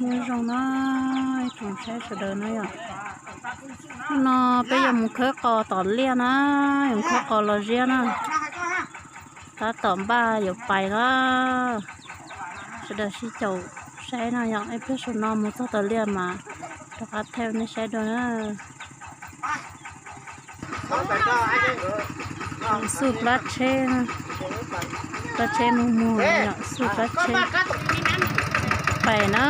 Nyob zoo na, ib tsoom saib sawv daws na yom. Hnub no peb yuav mus khawb qos tom liaj na, yuav mus khawb qos los ziab na. Tab tom npaj yuav pais na. Sawv daws sib caum saib no yom, ib pliag saum no mus txog tom liaj mas rov qab thaij nej saib dua na. Xub plab tsheb, plab tsheb muag muag, xub plab tsheb. Pais na,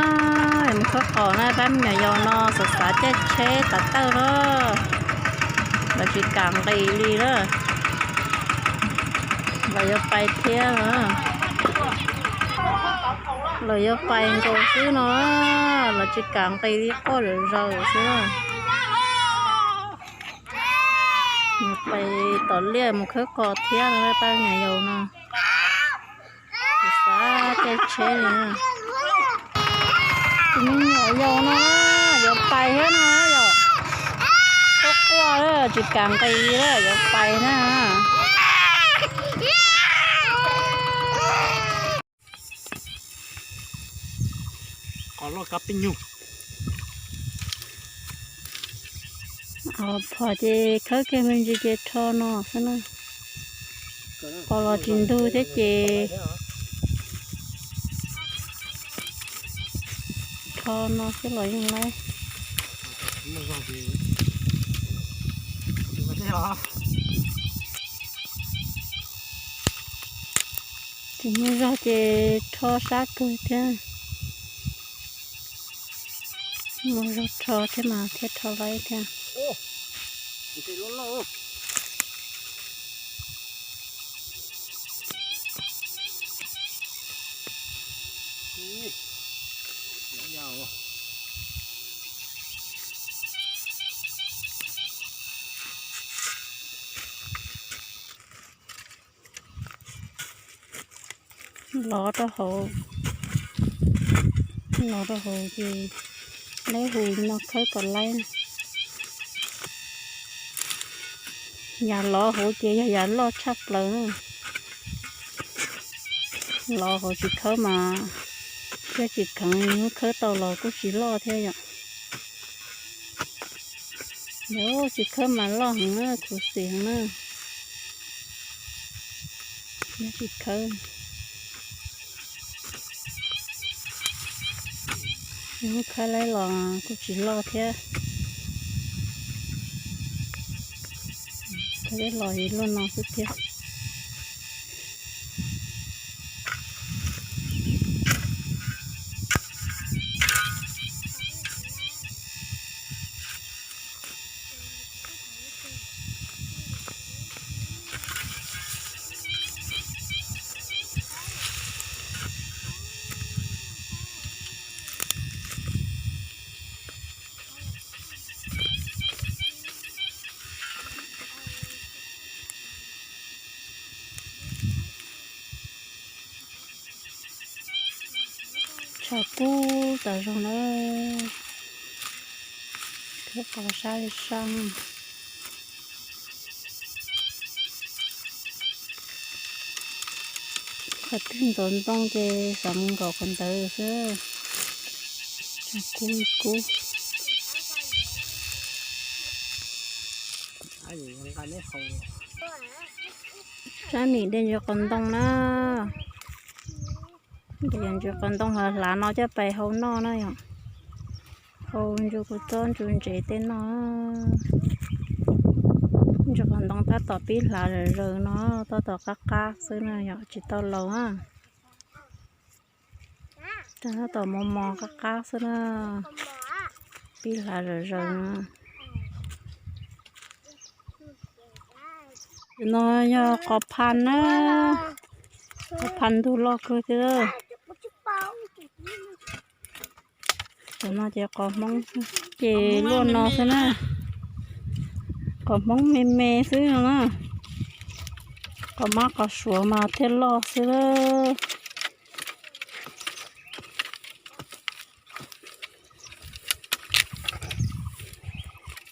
mus khawb qos na, pab me nyuam yaus no xav xav caij tsheb tav tawj na. Lawv tsis kam nqis li na. Lawv yuav pais thiab na. Lawv yuav pais nkaus xwb no, lawv tsis kam nqis li, quaj zom zaws xwb. Mus pais tom liaj mus khawb qos thiab, pab me nyuam yaus no. Xav caij tsheb li. Tus me nyuam yaus no yuav pais thiab no yom. Quaj quaj, tsis kam nqis li, yuav pais na. Qos loj kab pib nyug. Phom ces khawb kiag me ntsis ces rho no xwb na. Qos los tsis ntug thiab ces rho no xwb los yeej laib. Tsis muaj zog ces rho sab kawg thiab. Muaj zog rho thiab mas thiaj rho laib thiab. Lov rau hauv, lov rau hauv ces leb hu no khawb kom laib. Yam lov hauv ces yog yam loj tshaj plaws. Lov hauv tsis khawb mas thiaj tsis kheev, khawb tau los kuj tsis loj thiab yom. Yog tsis khawb mas loj heev na, khuv xim heev na. Yog tsis khawb, yog khawb laib los kuj tsis loj thiab. Khawb laib los luaj no xwb thiab. Tshav kub tas zog na. Khawb qos sab li sab. Qhov twg ntxoov ntoo ces xav mus nkaum qhov ntawd xwb. Tshav kub kub. Sab nim de ntsis qos ntoo na. De ntsis qos ntoo hlav hlav no coj pais hau noj na yom. Hau ntsuj kuv txob ntsuj ntsev tej noj. Ntsis qos ntoo tab tom pib hlav zawm zaws no, tab tom qab qab xwb na yom, tsis tau laus na. Tab tom mos mos qab qab xwb na, pib hlav zawm zaws. No yog qos pha na, qos pha ntug loj kawg thiab. Cov no ces qos Hmoob ces luaj no xwb na, qos Hmoob me me xwb no na, qos mab qos suav mas thiaj loj xwb.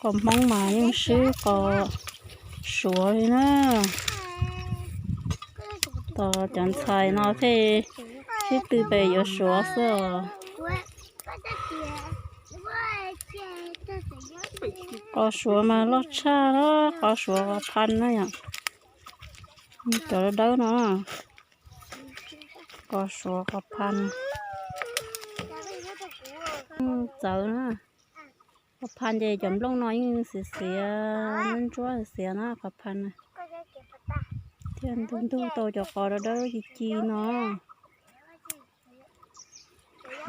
Qos Hmoob mas yeej swb qos suav li na. Tos cov ntxhais no thiaj sib tw pem yuav suav xwb os. Qos suav mas loj tshaj na, qos suav qos pha na yom. Cov dawb dawb no, qos suav qos pha. Txawv na, qos pha ces cov nplooj no yeej xiav xiav, ntsuab ntsuab xiav na qos pha na. Thiaj ntug ntug tau cov qos dawb dawb ci ci no.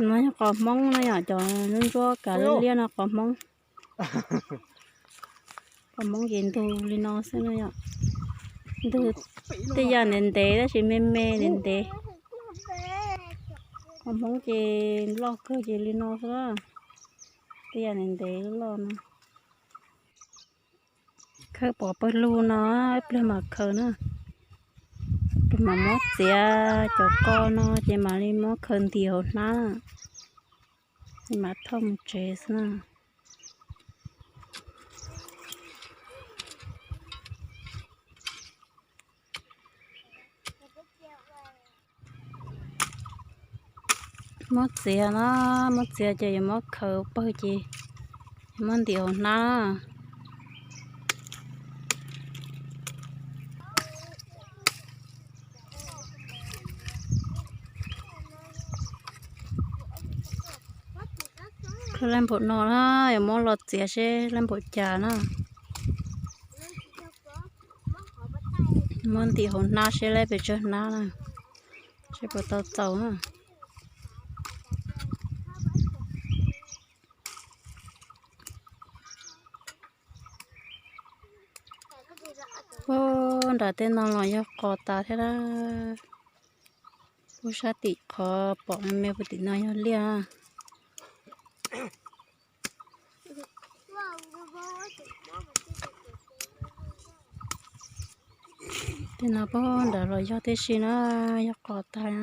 No yog qos Hmoob na yom, cov ntsuab ntsuab kav liab liab no qos Hmoob. Qos Hmoob ces ntug li no xwb na yom. Ntug tej yam ntev ntev tab sis me me ntev ntev. Qos Hmoob ces loj kawg ces li no xwb na. Tej yam ntev ntev loj no. Khaws pov pawg lug no, ib pliag mam khaws na. Ces mam muab txiav cov ko no ces mam li muab khaws ntim hauv hnab, ces mam thauj mus tsev xwb na. Muab txiav na, muab txiav ces yuav muab khaws pawg ces muab ntim hauv hnab. Khaws laj npaum no na, yuav muab los txiav seb laj npaum cas na. Muab ntim hauv hnab seb laj pes tsawg hnab na, seb puas tau txaus na. Puag nram tej no los yog qos tas thiab na. Puag sab tim qhov pom me me puag tim no yog liaj. Tej no puag nram los yog tib si na, yog qos tas.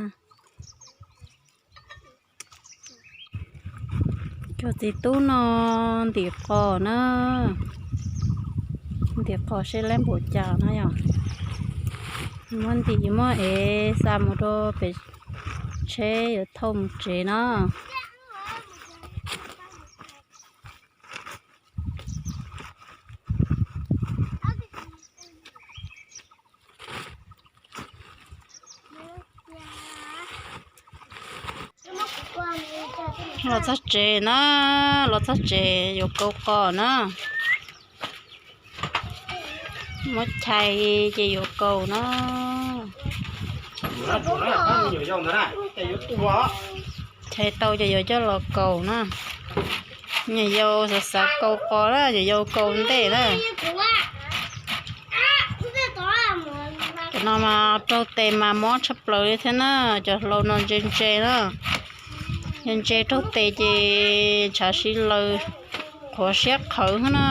Cov txiv tub no ntim qos na, ntim qos seb laj npaum cas na yom. Muab ntim muab ev xa mus rau pem tsheb yuav thauj mus tsev na. Los txog tsev na, los txog tsev yuav kaus qos na. Muab chais ces yuav kaus na. Chais tau ces yuav coj los kaus na. Nyuam yaus xav xav kaus qos na, nyuam yaus kaus ntej na. Cov no mas raug tes mas mob tshaj plaws li thiab na, cov hlau no ntse ntse na. Yog ntse raug tes ces ntshav si laws, qhuav siab qhawv na.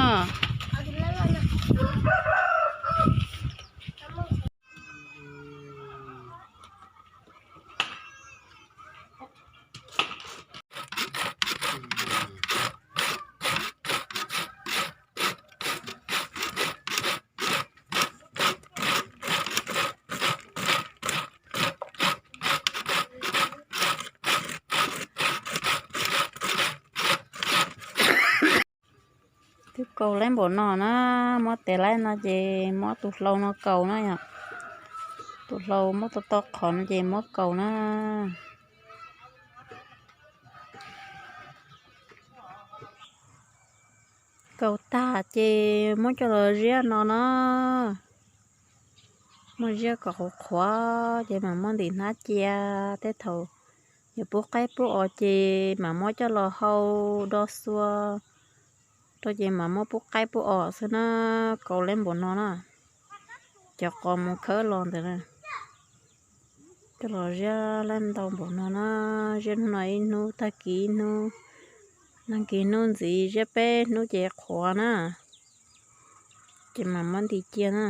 Twb kaus lab npaum no na, muab tes lab no ces muab tus hlau no kaus na yom. Tus hlau muab tau tau qhov no ces muab kaus na. Kaus tag ces muab coj los ziab no na. Muab ziab kom qhuav qhuav ces mam muab ntim hnab cia. Tej thaum yuav pub qaib pub os ces mam muab coj los hau do xua rau ces mam muab pub qaib pub os xwb na. Kaus lab npaum no na, cov qos mus khawb los ntawd na. Coj los ziab lab ntau npaum no na, ziab hnub no ib hnub, tag kis ib hnub, nag kis hnub ntxiv, ziab peb hnub ces qhuav na. Ces mam muab ntim cia na.